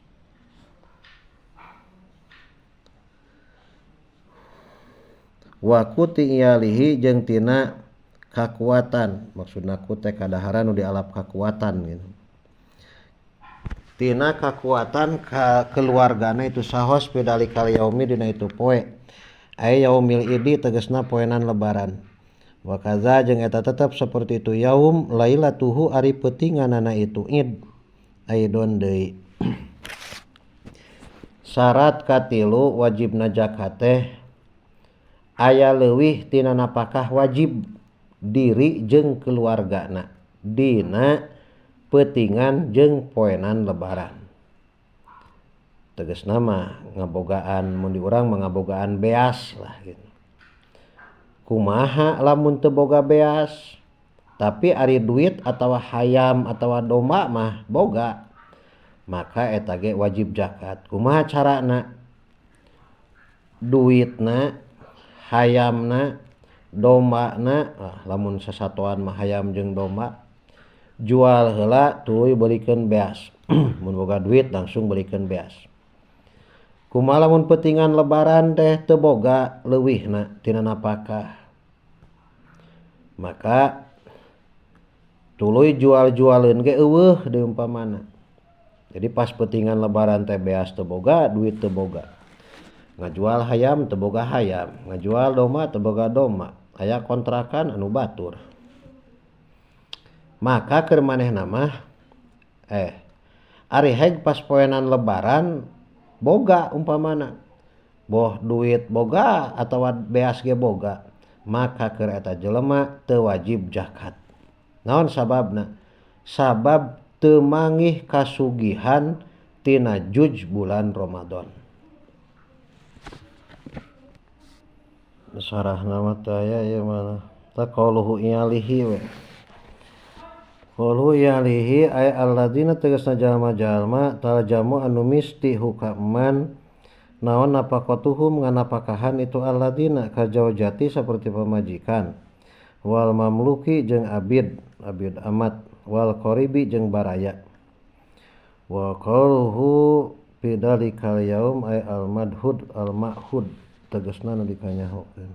wa kuti iyalihi jeung tina kakuatan maksudna ku teh kadaharan nu dialap kakuatan gitu tina kakuatan ka keluargana itu sahos pidalikal yaumi dina itu poe ay yaumil idi tegasna poenan lebaran wa kaza jeung eta tetep seperti itu yaum lailatuhu ari peutinganana itu id aidon deui. Syarat katilu wajibna zakat teh aya leuwih tina napakah wajib diri jeung keluargana dina peutingan jeung poenan lebaran. Tegasna mah ngabogaan mun di urang mah ngabogaan beas lah gitu. Kumaha lamun teu boga beas tapi ari duit atawa hayam atawa domba mah boga maka eta ge wajib zakat. Kumaha carana? Duitna, hayamna, dombana, lamun sasatoan mah hayam jeung domba jual heula tuluy beulikeun beas. Mun boga duit langsung beulikeun beas. Kumaha lamun peutingan lebaran teh teu boga leuwihna tina napakah maka tuluy jual-jualeun ge eueuh deui umpamana. Jadi pas peutingan lebaran teh beas teu boga, duit teu boga. Ngajual hayam teu boga hayam, ngajual domba teu boga domba, aya kontrakan anu batur. Maka keur manehna mah ari heg pas poenan lebaran boga umpamana boh duit boga atawa beas ge boga maka keur eta jelema teu wajib zakat. Naon sababna? Sabab teu mangih kasugihan tina juj bulan Ramadan. Sarahna mah teu aya ieu mah ta qauluhu iyalihi we. Qauluhu iyalihi ay alladzina tegasna jalma-jalma taljamu anu misti hukaman naon napaqatuhum nganapakahan itu alladzina kajaujati seperti pamajikan wal mamluki jeung abid abid amat wal qaribi jeung baraya wa qauluhu bidalikal yaum ay al madhud al ma'hud tegasna nu dikanyahokeun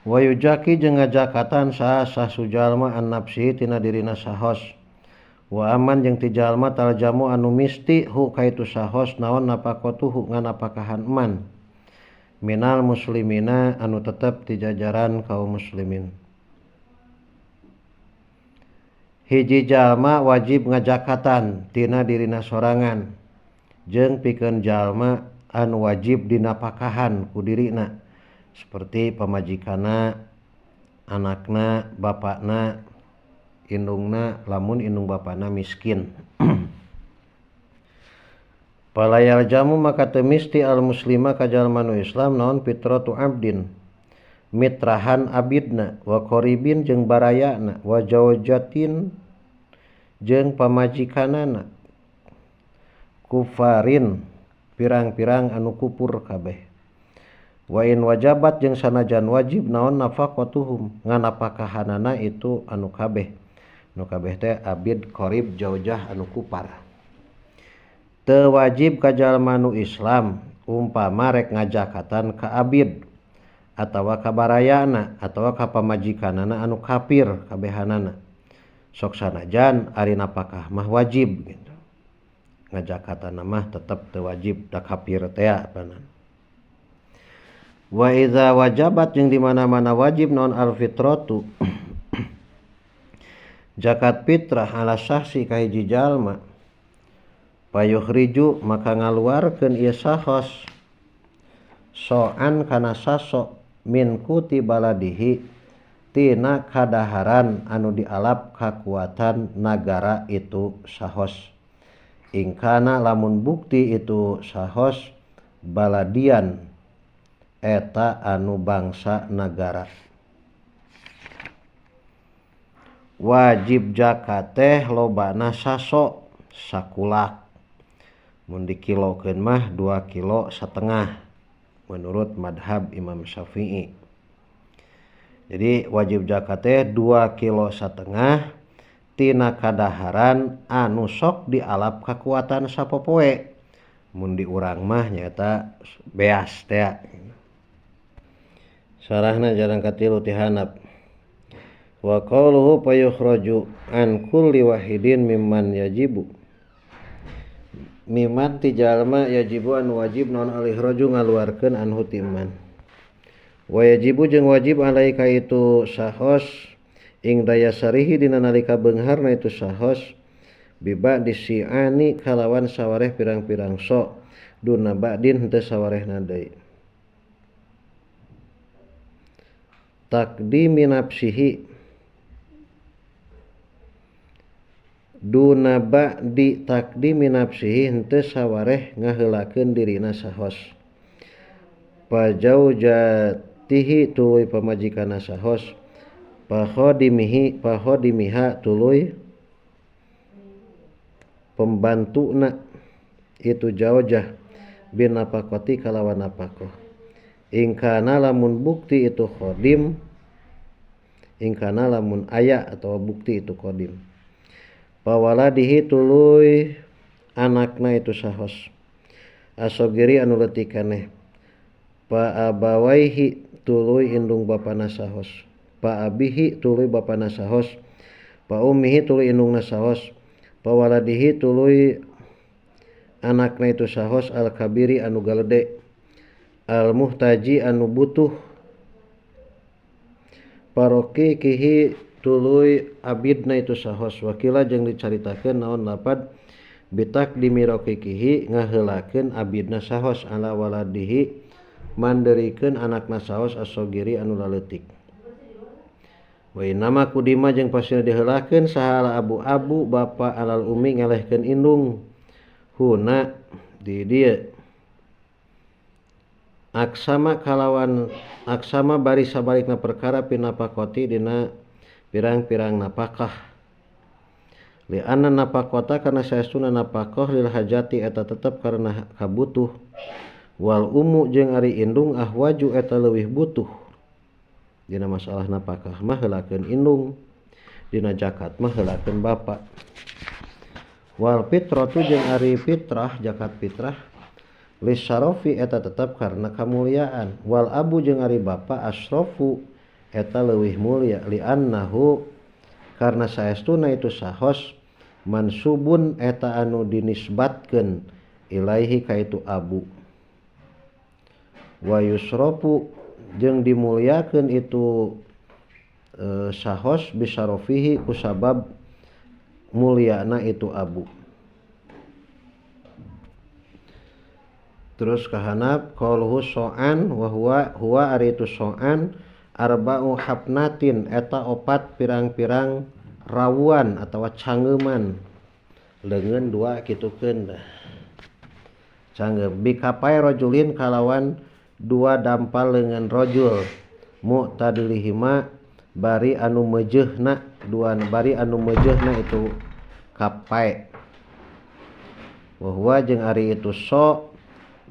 wa yujaki jeung ngajakatan saha sujalma an nafsi tina dirina sahos wa aman jeung ti jalma taljamu anu misti hu kaitu sahos naon napaqatuhu nganapakahan man minal muslimina anu tetep ti jajaran kaum muslimin. Hiji jalma wajib ngajakatan tina dirina sorangan jeung pikeun jalma anu wajib dinapakahan ku dirina Seperti pamajikanna, anakna, bapakna, indungna, lamun indung bapakna miskin. Fala yalzamu maka teu misti al muslima ka jalma nu Islam naon fitratu abdin mitrahan abidna wa qaribin jeung barayana wa zaujatin jeung pamajikanana kufarin pirang-pirang anu kupur kabeh. Wa in wajabat jeung sanajan wajib naon nafaqatuhum nganapakahanana itu anu kabeh. Nu kabeh teh abid, qarib, zaujah anu kupar. Teu wajib ka jalma nu Islam umpama rek ngajakatan ka abid atawa ka barayana atawa ka pamajikanana anu kafir kabehanana. Sok sanajan ari napakah mah wajib gitu. Ngajakatan mah tetep teu wajib da kafir teh apanan. Wa idza wajabat jeung di mana-mana wajib naon al-fitratu zakat fitrah ala sahsi ka hiji jalma payukhriju maka ngaluarkeun ieu sahos soan kana saso min kuti baladihi tina kadaharan anu dialap kakuatan nagara itu sahos. Ingkana lamun bukti itu sahos baladian eta anu bangsa nagara. Wajib zakat teh lobana saso sakulak. Mun dikilokeun mah 2,5 kilo menurut madhab Imam Syafi'i. Jadi wajib zakat teh 2,5 kilo tina kadaharan anu sok dialap kakuatan sapopoe. Mun di urang mah nyaeta beas teh. Sarahna jalan katilu ti handap. Wa qauluhu payukhraju an kulli wahidin mimman yajibu. Miman ti jalma yajibu anu wajib naon alihroju ngaluarkeun anhu ti man. Wa yajibu jeung wajib alaika itu sahos ing daya sarihi dina nalika beungharna itu sahos biba disiani kalawan sawareh pirang-pirang sok duna ba'din henteu sawarehna deui. Takdimi nafsihi duna ba'di takdimi nafsihi henteu sawareh ngaheulakeun dirina sahos. Pajaujatihi tuluy pamajikanna sahos, pahodimihi pahodimiha tuluy pembantuna itu jaujah bin napakoti kalawan napakoh. Ingkana lamun bukti itu khodim, ingkana lamun aya atau bukti itu khodim. Pawaladihi tuluy anakna itu sahos asogiri anu leutikane. Paabawaihi tuluy indung bapana sahos, paabihi tuluy bapana sahos, paumihi tuluy indungna sahos, pawaladihi tuluy anakna itu sahos al-kabiri anu galede al-muhtaji anu butuh paroki kihi tuluy abidna itu sahos. Wakila jeung dicaritakeun naon lapad bitak dimirokikihi ngaheulakeun abidna sahos ala waladihi manderikeun anakna sahos asogiri anu laleutik. Wa inama kudima jeung pasina diheulakeun saha abu-abu bapa alal umi ngalehkeun indung huna di dieu aksama kalawan aksama bari sabalikna perkara pinapakoti dina pirang-pirang napakah. Li anna napakota karena saestuna napakoh lil hajati eta tetep karena kabutuh. Wal umu jeung ari indung ahwaju eta leuwih butuh. Dina masalah napakah mah heulakeun indung, dina zakat mah heulakeun bapa. Wal fitratu jeung ari fitrah zakat fitrah lisarofi eta tetep karena kamuliaan. Wal abu jeung ari bapa asrofu eta leuwih mulia li annahu karena saestuna itu sahos mansubun eta anu dinisbatkeun ilaihi ka itu abu. Wa yusrofu jeung dimuliakeun itu sahos bisarofihi kusabab muliana itu abu. Terus kahanap qauluhu so'an wa huwa huwa ari itu so'an arba'u hafnatin eta opat pirang-pirang rawuan atawa cangeuman leungeun dua kitukeun canggeum bikapai rajulin kalawan dua dampal leungeun rajul mu'tadilihima bari anu meujeuhna dua bari anu meujeuhna itu kapai wa huwa jeung ari itu so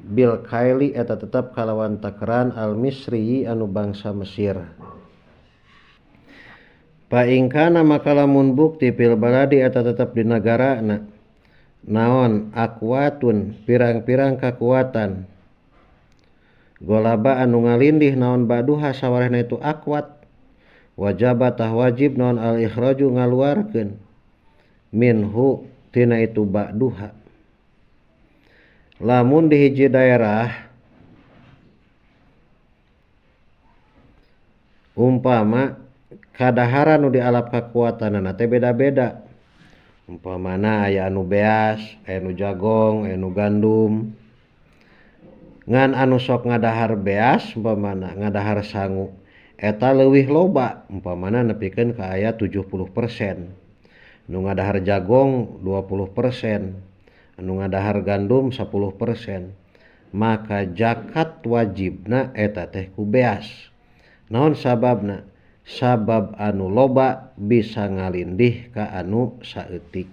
bil kaili eta tetep kalawan takeran al misri anu bangsa Mesir. Fa in kana maka lamun bukti fil baladi eta tetep di nagarana naon aqwatun pirang-pirang kakuatan golaba anu ngalindih naon baduha sawarehna itu aqwat wajaba tah wajib naon al ikhraju ngaluarkeun minhu tina itu ba'duha. Lamun di hiji daerah umpama kadaharan nu dialap kakuatanana teh beda-beda. Umpamana aya anu beas, aya nu jagong, aya nu gandum. Ngan anu sok ngadahar beas umpamana ngadahar sangu eta leuwih loba umpamana nepikeun ka aya 70%. Nu ngadahar jagong 20%. Anu ngadahar gandum 10%, maka zakat wajibna eta teh ku beas. Naon sababna? Sabab anu loba bisa ngalindih ka anu saeutik.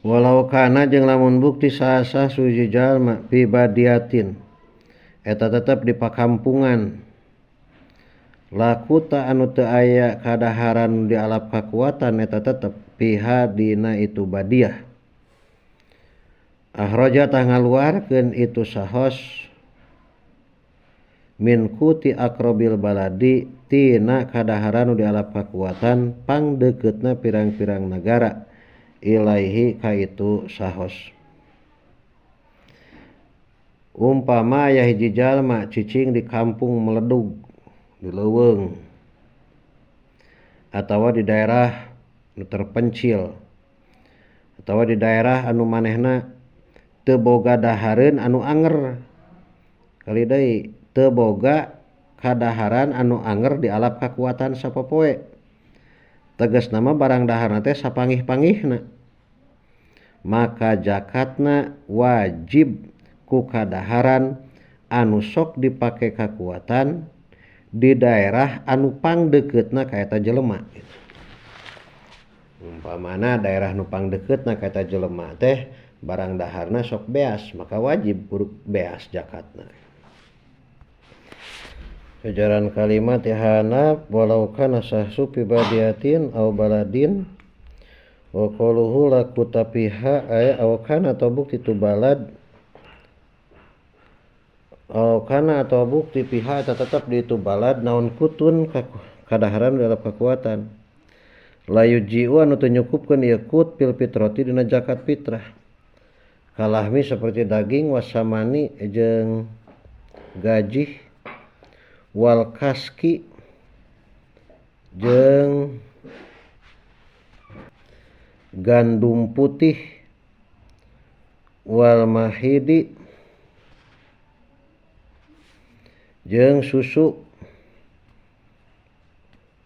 Walau kana jeung lamun bukti sasah suji jalma fi badiatin eta tetep di pakampungan lakuta anu teu aya kadaharan dialap kakuatan eta tetep piha dina itu badiah. Ahroja tah ngaluarkeun itu sahos min kuti akrobil baladi tina kadaharan nu dialap kakuatan pangdekeutna pirang-pirang nagara ilaihi ka itu sahos. Umpama aya hiji jalma cicing di kampung meledug di leuweung atawa di daerah nu terpencil atawa di daerah anu manehna teu boga dahareun anu anger kali deui teu boga kadaharan anu anger dialap kakuatan sapopoe tegasna mah barang daharna teh sapangih-pangihna maka zakatna wajib ku kadaharan anu sok dipake kakuatan di daerah anu pangdekeutna ka eta jelema. Umpamana daerah nu pangdekeutna ka eta jelema teh barang daharna sok beas maka wajib beas zakatna. Ajaran kalimat ihanab walau kana sahsu fi badiatin aw baladin wa qaluhu lakutapiha ay aw kana atau bukti tu balad aw kana atau bukti piha eta tetep di itu balad naon kutun kadaharan dalam kekuatan la yuji'u anu teu nyukupkeun ieu kut fil fitrati dina zakat fitrah kalahmi seperti daging wasamani jeung gajih wal kaski jeung gandum putih wal mahidi jeung susu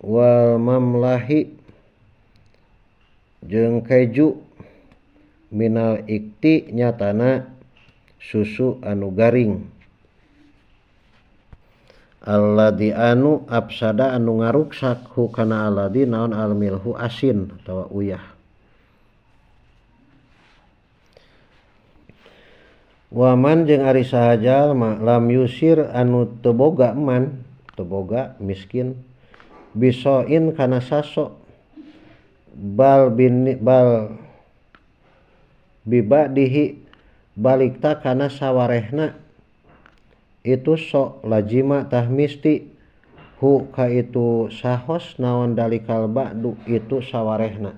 wal mamlahi jeung keju minal ikti nyatana susu anu garing alladzi anu afsada anu ngaruksak hu kana alladzi naon almilhu asin atawa uyah. Waman jeung ari saha jalma lam yusir anu teu boga man teu boga miskin bisoin kana saso bal bin bal bibadihi balikta kana sawarehna itu sok lajima tah misti hu ka itu sahos naon dalikal ba'du itu sawarehna.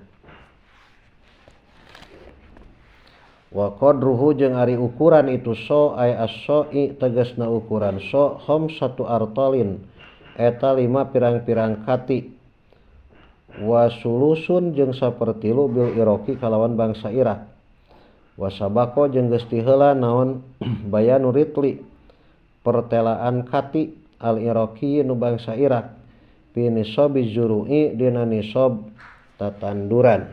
Wa qadruhu jeung ari ukuran itu so ay as-so'i tegasna ukuran so khamsatu artalin eta lima pirang-pirang kati wa sulusun jeung sapertilu bil Iraqi kalawan bangsa Irak. Wasabako jeung geus tiheula naon bayanu ritli pertelaan kati al iraqi nu bangsa Irak fi nisabi zuru'i dina nisab tatanduran.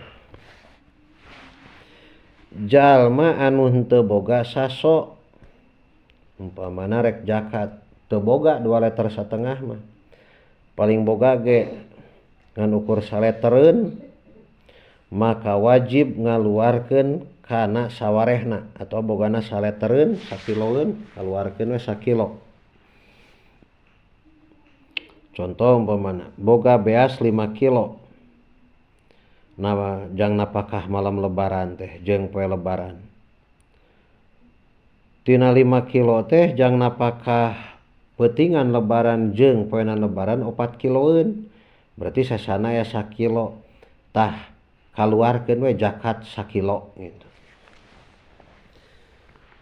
Jalma anu henteu boga saso umpamana rek zakat teu boga 2,5 liter mah paling boga ge ngan ukur saletereun maka wajib ngaluarkeun kana sawarehna atau bogana saletereun sakiloeun kaluarkeun we sakilo. Contoh umpamana boga beas 5 kilo nah jang napakah malam lebaran teh jeung poe lebaran tina 5 kilo teh jang napakah peutingan lebaran jeung poenan lebaran 4 kiloeun berarti sasana ya sakilo tah kaluarkeun we zakat sakilo gitu.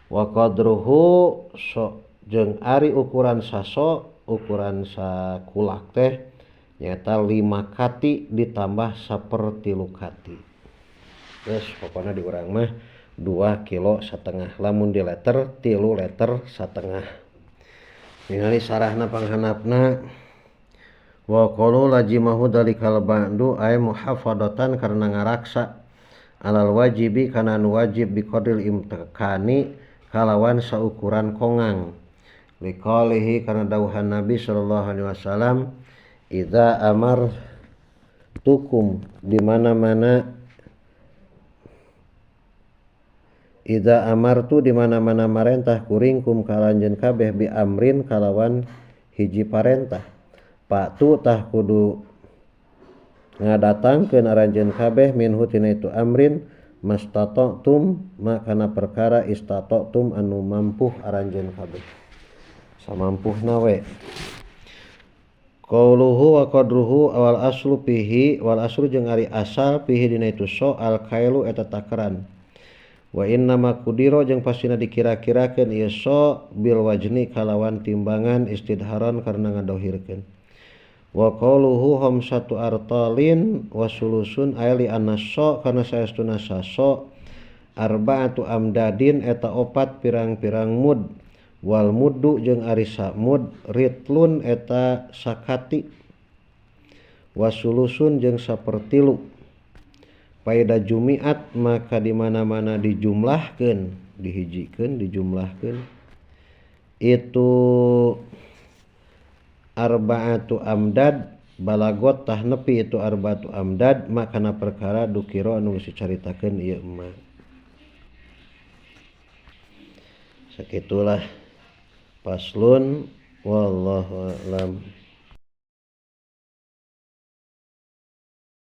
Wa qadruhu so jeung ari ukuran saso ukuran sakulak teh nyaeta 5 kati ditambah 1/3 kati. Geus pokona di urang mah 2,5 kilo lamun di liter 3,5 liter. Ningali sarahna panghanapna wa qalu lajimahu dalikal ba'du ay muhafadatan karena ngaraksa alal wajibi kana nu wajib biqadril imtikani kalawan saukuran kongang liqalihi kana dawuhan Nabi sallallahu alaihi wasallam idza amartukum di mana-mana idza amartu di mana-mana marentah kuringkum ka lanjeun kabeh bi amrin kalawan hiji parentah patu tah kudu ngadatangkeun aranjeun kabeh minhu tina itu amrin mastata'tum makana perkara istata'tum anu mampuh aranjeun kabeh samampuhna we. Qauluhu wa qadruhu awal aslu pihi wal aslu jeung ari asal pihi dina itu soal kailu eta takaran wa inna ma qudira jeung pastina dikira-kirakeun ieu so bil wajni kalawan timbangan istidharan karena ngadohirkeun. Wa qauluhu khamsatu artalin wa sulusun ay li anna so kana saestuna saso arba'atu amdadin eta opat pirang-pirang mud wal muddu jeung ari samud ritlun eta sakati wa sulusun jeung sapertilu. Paida jumiat maka di mana-mana dijumlahkeun dihijikeun dijumlahkeun itu arba'atu amdad balagot tah nepi itu arba'atu amdad makana perkara dukira anu geus dicaritakeun ieu mah. Sakitulah paslon wallahu a'lam.